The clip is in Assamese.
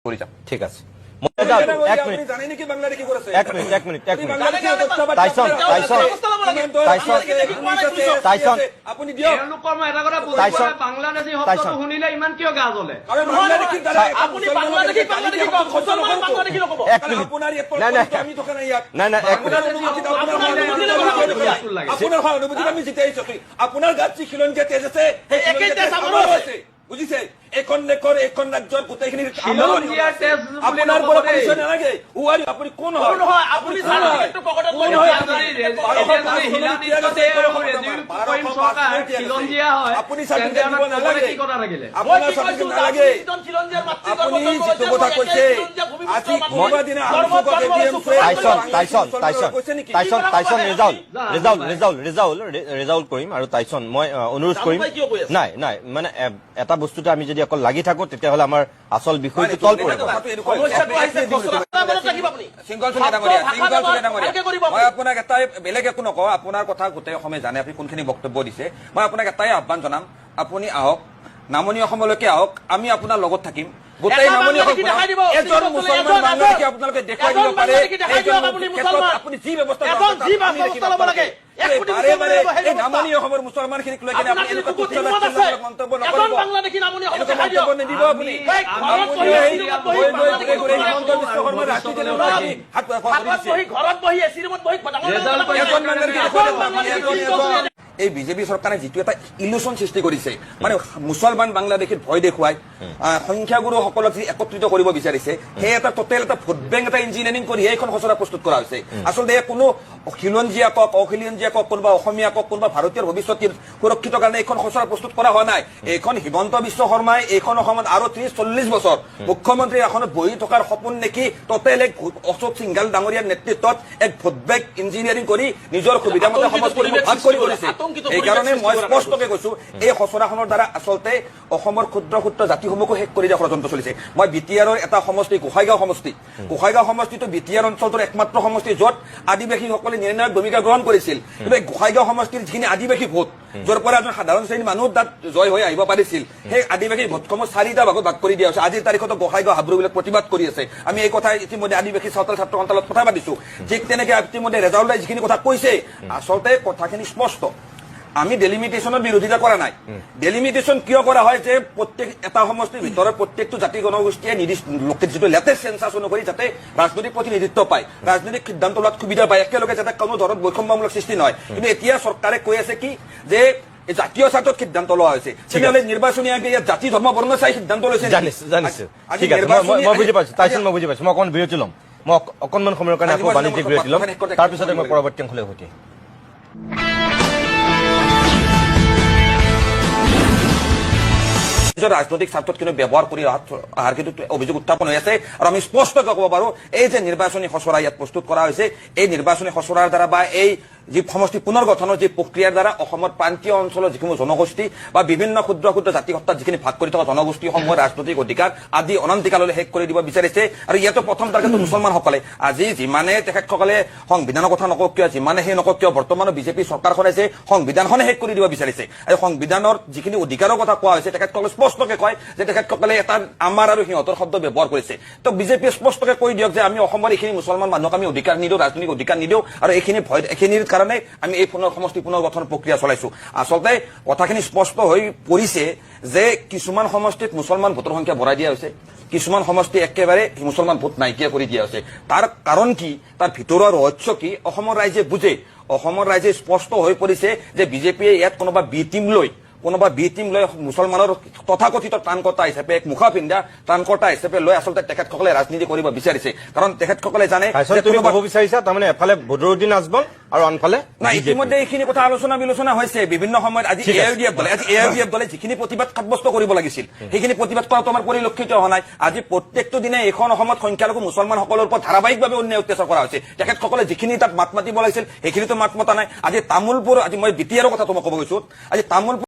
কৰি যাম। ঠিক আছে, এক আপুনি মিনিট। জানে নেকি বাংলাদেশী ক'ত আছে? এক মিনিট, এক মিনিট, এক আপুনি মিনিট। বাংলাদেশী তথ্য টাইছন, টাইছন, টাইছন, টাইছন। আপুনি দিয়ক। এওঁলোকৰ মই এটা কথা বুজি টাইছন, পোৱা নাই, বাংলাদেশী শব্দটো টাইছন। শুনিলে ইমান কিয় গা জ্বলে? কাৰণ বাংলাদেশীৰ দ্বাৰা আপুনি বাংলাদেশী, বাংলাদেশী কওক, মুছলমানক বাংলাদেশী নক'ব। এক মিনিট। আপোনাৰ ইয়াত নাই, নাই। আমি থকা নাই ইয়াত। নাই, নাই, এক মিনিট। আপোনাৰ অনুমতিত, আপোনাৰ অনুমতিত সহানুভূতিত, আপোনাৰ সহানুভূতিত আমি জিতাই আহিছো। আপোনাৰ গাত যি খিলঞ্জীয়া তেজ আছে, সেই একেই খিলঞ্জীয়া তেজ তেজ আমাৰো আমাৰো আছে। আছে, বুজিছে? এইখন দেশৰ, এইখন ৰাজ্যৰ গোটেইখিনি আমাৰো খিলঞ্জীয়াৰ তেজ বুলি আপোনাৰ নক'ব পৰা দেই। পৰিচয় নালাগে। Who are you? আপুনি কোন হয়? কোন হয়? আপুনি কোন হয়? চাৰ্টিফিকেটটো পকেটত কোন লৈ হয় আছে। আপুনি? এতিয়া যদি শিলাদিত্য দে আৰু ৰেজিউল কৰিম চৰকাৰ খিলঞ্জীয়া হয়, আপুনি তেন্তে চাৰ্টিফিকেট দিব আমাৰ ক'বলৈ নালাগে। কি কথা থাকিলে? মই আপোনাৰ কি কৈছো চাৰ্টিফিকেট যে নালাগে। আপুনি যিজন খিলঞ্জীয়াৰ মাতৃ আপুনি গৰ্ভত জন্ম যিটো লৈছে, কথা মই কৈছে, একেই খিলঞ্জীয়া ভূমিপুত্ৰ আজি মানুহ। কোনোবা দিনা গৰ্ভত জন্ম লৈছো, টাইছন, টাইছন, টাইছন, কৈছে নেকি? টাইছন, টাইছন, ৰেজাউল, ৰেজাউল, ৰেজাউল, ৰেজাউল, ৰেজাউল কৰিম আৰু টাইছন, মই অনুৰোধ কৰিম। জানো পাই কিয় কৈ আছে? নাই, নাই, মানে এটা বস্তুতে আমি যদি অকল লাগি থাকো, তেতিয়াহ'লে আমাৰ আচল বিষয়টো তল পৰিব। কথাটো এনেকুৱা হৈছে। সমস্যাটো আহিছে, খচৰা মনত ৰাখিব আপুনি। চিংগল চুলীয়া ডাঙৰীয়া, ভাষা চিংগল চুলীয়া ব্যৱহাৰ ডাঙৰীয়া, ভালকে কৰিব মই আপুনি। আপোনাক এটাই, বেলেগ একো নকওঁ, আপোনাৰ কথা গোটেই অসমে জানে আপুনি কোনখিনি বক্তব্য দিছে। মই আপোনাক এটাই আহ্বান জনাম, আপুনি আহক, নামনি অসমলৈকে আহক, আমি আপোনাৰ লগত থাকিম। গোটেই এটা নামনি অসম বাংলাদেশী দেখাই দিব। এজন মুছলমান এজন, বাংলাদেশী আপোনালোকে দেখুৱাই দিব এজন পাৰে। বাংলাদেশী দেখাই এইজন দিয়ক আপুনি ক্ষেত্ৰত মুছলমান। আপুনি যি ব্যৱস্থা এজন গ্ৰহণ যি কৰে, আমি ব্যৱস্থা দেখিম ল'ব লাগে। আপোনালোকে। এক কোটি বাৰে বাৰে মুছলমানে ল'ব সেই এই ব্যৱস্থা। নামনি অসমৰ মুছলমানখিনিক লৈ কেনে আপোনাৰ আপুনি যদি এনেকুৱা বুকুত তুচ্ছ হিম্মত আছে, তাচ্ছিল্যমূলক মন্তব্য এজন নকৰিব। বাংলাদেশী নামনি অসমত এনেকুৱা দেখাই দিয়ক। মন্তব্য নিদিব আপুনি। এই ঘৰত আপুনি বহি, এই এচি ৰুমত বহি গৈ গৈ বাংলাদেশী ঘূৰে ঘূৰে নক'ব। হিমন্ত বিশ্ব শৰ্মাৰ ৰাতি ঘৰত হাত ঘৰত বহি, ঘৰত বহি, এচি ৰুমত বহি ডাঙৰ ডাঙৰ ৰেজাল্ট কথা কৈ আছে। এজন বাংলাদেশী এজন দেখুৱাই দিয়ক। বাংলাদেশী এজন, চিংগল এজন। চুলীয়া এই বিজেপি চৰকাৰে যিটো এটা ইলুচন সৃষ্টি কৰিছে, মানে মুছলমান বাংলাদেশীত ভয় দেখুৱাই সংখ্যাগুৰুসকলক যি একত্ৰিত কৰিব বিচাৰিছে, সেই এটা টোটেল এটা ভোট বেংক এটা ইঞ্জিনিয়াৰিং কৰি এইখন খচৰা প্ৰস্তুত কৰা হৈছে। আচলতে ইয়াত কোনো খিলঞ্জীয়া কওক, অখিলঞ্জীয়া কওক, কোনোবা অসমীয়া কওক, কোনোবা ভাৰতীয়ৰ ভৱিষ্যত সুৰক্ষিত কাৰণে এইখন খচৰা প্ৰস্তুত কৰা হোৱা নাই। এইখন হিমন্ত বিশ্ব শৰ্মাই এইখন অসমত আৰু 30-40 বছৰ মুখ্যমন্ত্ৰীৰ আসনত বহি থকাৰ সপোন দেখি টোটেল এক অশোক সিংঘাল ডাঙৰীয়াৰ নেতৃত্বত এক ভোট বেংক ইঞ্জিনিয়াৰিং কৰি নিজৰ সুবিধা মতে আতংকিত সমষ্টিসমূহ পৰিৱেশ ভাগ কৰি সৃষ্টি কৰিছে। আতংকিত এইকাৰণে পৰিৱেশ মই সৃষ্টি কৰাৰ স্পষ্টকে কৈছো, এই খচৰাখনৰ দ্বাৰা আচলতে অসমৰ ক্ষুদ্ৰ ক্ষুদ্ৰ জাতিসমূহকো শেষ কৰি দিয়া ষড়যন্ত্ৰ চলিছে। মই বি টি আৰৰ এটা সমষ্টি গোসাইগাঁও সমষ্টি, গোসাইগাঁও সমষ্টিটো বি টি আৰ অঞ্চলটোৰ একমাত্ৰ সমষ্টি য'ত আদিবাসীসকলে নিৰ্ণায়ক ভূমিকা গ্ৰহণ কৰিছিল। কিন্তু এই গোসাইগাঁও সমষ্টিৰ যিখিনি আদিবাসী ভোট, য'ৰ পৰা এজন সাধাৰণ শ্ৰেণীৰ মানুহ তাত জয় হৈ আহিব পাৰিছিল, সেই আদিবাসী ভোটসমূহ চাৰিটা ভাগত ভাগ কৰি দিয়া হৈছে। আজিৰ তাৰিখতো গোসাইগাঁও হাবৰুবিলাক প্ৰতিবাদ কৰি আছে। আমি এই কথা ইতিমধ্যে আদিবাসী চাওতাল ছাত্ৰ সন্থাৰ লগত কথা পাতিছো। ঠিক তেনেকে ইতিমধ্যে ৰেজাউল দাই যিখিনি কথা কৈছে, আচলতে কথাখিনি স্পষ্ট। আমি ডেলিমিটেশ্যনৰ বিৰোধিতা কৰা নাই। ডেলিমিটেশ্যন কিয় কৰা হয় যে প্ৰত্যেক এটা সমষ্টিৰ ভিতৰত প্ৰত্যেকটো জাতি জনগোষ্ঠীয়ে নিৰ্দিষ্ট লোকে যিটো লেটেষ্ট চেঞ্চাছ অনুসৰি যাতে ৰাজনৈতিক প্ৰতিনিধিত্ব পায়, ৰাজনৈতিক সিদ্ধান্ত লোৱাত সুবিধা পায়, একেলগে যাতে কোনো ধৰণৰ বৈষম্যমূলক সৃষ্টি নহয়। কিন্তু এতিয়া চৰকাৰে কৈ আছে কি যে এই জাতীয় স্বাৰ্থত সিদ্ধান্ত লোৱা হৈছে। তেনেহ'লে নিৰ্বাচনী আগে ইয়াত জাতি ধৰ্ম বৰ্ণ চাই সিদ্ধান্ত লৈছে নেকি? জানিছো, জানিছো। আজি ঠিক আছে, মই বুজি পাইছো টাইছন, আজি মই বুজি পাইছো। মই অকণমান বিৰতি ল'ম। মই অকণমান সময়ৰ কাৰণে আজি আকৌ মই বাণিজ্যিক বিৰতি ল'ম, কথা শেষ কৰোঁতে তাৰপিছতে মই পৰৱৰ্তী অংশলৈ উভতি। নিজৰ ৰাজনৈতিক স্বাৰ্থত কিন্তু ব্যৱহাৰ কৰি অহাৰ কিন্তু অভিযোগ উত্থাপন হৈ আছে। আৰু আমি স্পষ্টকৈ ক'ব পাৰো, এই যে নিৰ্বাচনী খচৰা ইয়াত প্ৰস্তুত কৰা হৈছে, এই নিৰ্বাচনী খচৰাৰ দ্বাৰা বা এই যি সমষ্টি পুনৰ গঠনৰ যি প্ৰক্ৰিয়াৰ দ্বাৰা অসমৰ প্ৰান্তীয় অঞ্চলৰ যিসমূহ জনগোষ্ঠী বা বিভিন্ন ক্ষুদ্ৰ ক্ষুদ্ৰ জাতি সত্তাত যিখিনি ভাগ কৰি থকা জনগোষ্ঠীসমূহৰ ৰাজনৈতিক অধিকাৰ আদি অনন্তিকাললৈ শেষ কৰি দিব বিচাৰিছে। আৰু ইয়াতো প্ৰথম টাৰ্গেটটো মুছলমানসকলে। আজি যিমানে তেখেতসকলে সংবিধানৰ কথা নকওক কিয়, যিমানে সেই নকওক কিয়, বৰ্তমানৰ বিজেপি চৰকাৰখনে যে সংবিধানখনে শেষ কৰি দিব বিচাৰিছে। আৰু সংবিধানৰ যিখিনি অধিকাৰৰ কথা কোৱা হৈছে, তেখেতসকলে স্পষ্টকে কয় যে তেখেতসকলে এটা আমাৰ আৰু সিহঁতৰ শব্দ ব্যৱহাৰ কৰিছে। তো বিজেপিয়ে স্পষ্টকে কৈ দিয়ক যে আমি অসমৰ এইখিনি মুছলমান মানুহক আমি অধিকাৰ নিদিওঁ, ৰাজনৈতিক অধিকাৰ নিদিওঁ, আৰু এইখিনি ভয়, এইখিনিৰ কাৰণে আমি এই পুনৰ সমষ্টি পুনৰ গঠন প্ৰক্ৰিয়া চলাইছো। আচলতে কথাখিনি স্পষ্ট হৈ পৰিছে যে কিছুমান সমষ্টিত মুছলমান ভোটৰ সংখ্যা বঢ়াই দিয়া হৈছে, কিছুমান সমষ্টি একেবাৰে মুছলমান ভোট নাইকিয়া কৰি দিয়া হৈছে। তাৰ কাৰণ কি, তাৰ ভিতৰুৱা ৰহস্য কি, অসমৰ ৰাইজে বুজে। অসমৰ ৰাইজে স্পষ্ট হৈ পৰিছে যে বিজেপিয়ে ইয়াত কোনোবা বি টিম লৈ মুছলমানৰ তথাকথিত ত্ৰাণকৰ্তা হিচাপে, এক মুখা পিন্ধা ত্ৰাণকৰ্তা হিচাপে লৈ আচলতে তেখেতসকলে ৰাজনীতি কৰিব বিচাৰিছে। কাৰণ তেখেতসকলে জানে টাইছন, যে তুমি কোনোবা ক'ব বিচাৰিছা তাৰমানে এফালে বদৰুদ্দিন আজমল আৰু আনফালে নাই, বিজেপি। ইতিমধ্যে এইখিনি কথা আলোচনা বিলোচনা হৈছে বিভিন্ন সময়ত। আজি ঠিক এ আছে। আই ডি এফ দলে, আজি এ I D F দলে যিখিনি প্ৰতিবাদ সাব্যস্ত কৰিব লাগিছিল, সেইখিনি প্ৰতিবাদ কৰাটো আমাৰ পৰিলক্ষিত হোৱা নাই। আজি প্ৰত্যেকটো দিনে এইখন অসমত সংখ্যালঘু মুছলমানসকলৰ ওপৰত ধাৰাবাহিকভাৱে অন্যায় অত্যাচাৰ কৰা হৈছে। তেখেতসকলে যিখিনি তাত মাত মাতিব লাগিছিল, সেইখিনিতো মাত মতা নাই। আজি তামোলপুৰ, আজি মই বি টি আৰৰ কথাটো মই ক'ব গৈছো, আজি তামোলপুৰ